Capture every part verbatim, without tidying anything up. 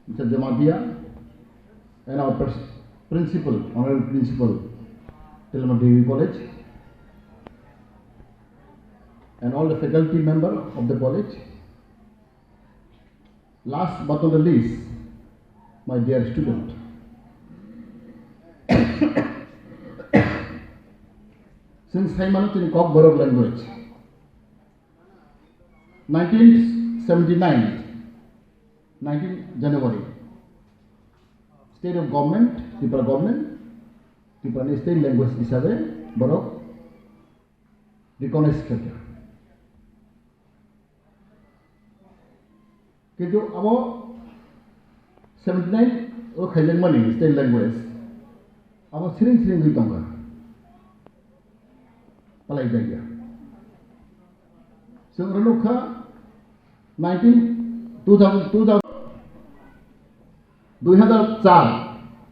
Mister Jamatia, and our pres-, principal, honorary principal, Tilma Devi College, and all the faculty member of the college. Last but not the least, my dear student. Since time mano chini Kokborok language, nineteen seventy-nine, nineteen January, state of government, Tripura government, Tripura ni state language hisabe borok recognize khaikha. Kintu abo seventy-nine o khaijakmani state language abo siring siring wi tongkha. Palai jagya. Chwng rwnukha nineteen, two thousand, two thousand, dui hazar char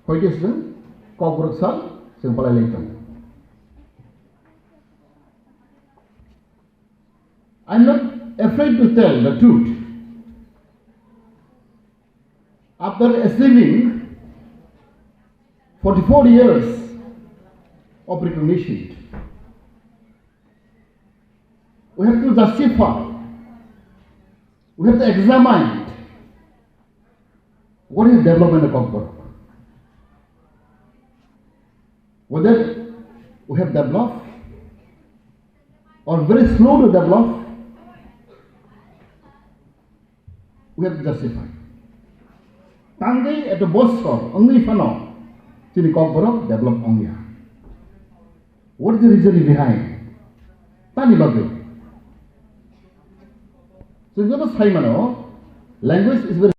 hoite chwng Kokborok sal chwng palai lai tongo. I'm not afraid to tell the truth. After achieving forty-four years of recognition, we have to justify, we have to examine what is development of Kokborok. Whether we have developed or very slow to develop, we have to justify. Tangwi eto bosor wngwi phano chini Kokborok develop wngya. What is the reason behind? Tani bagwi. Chwng joto sai mano, language is very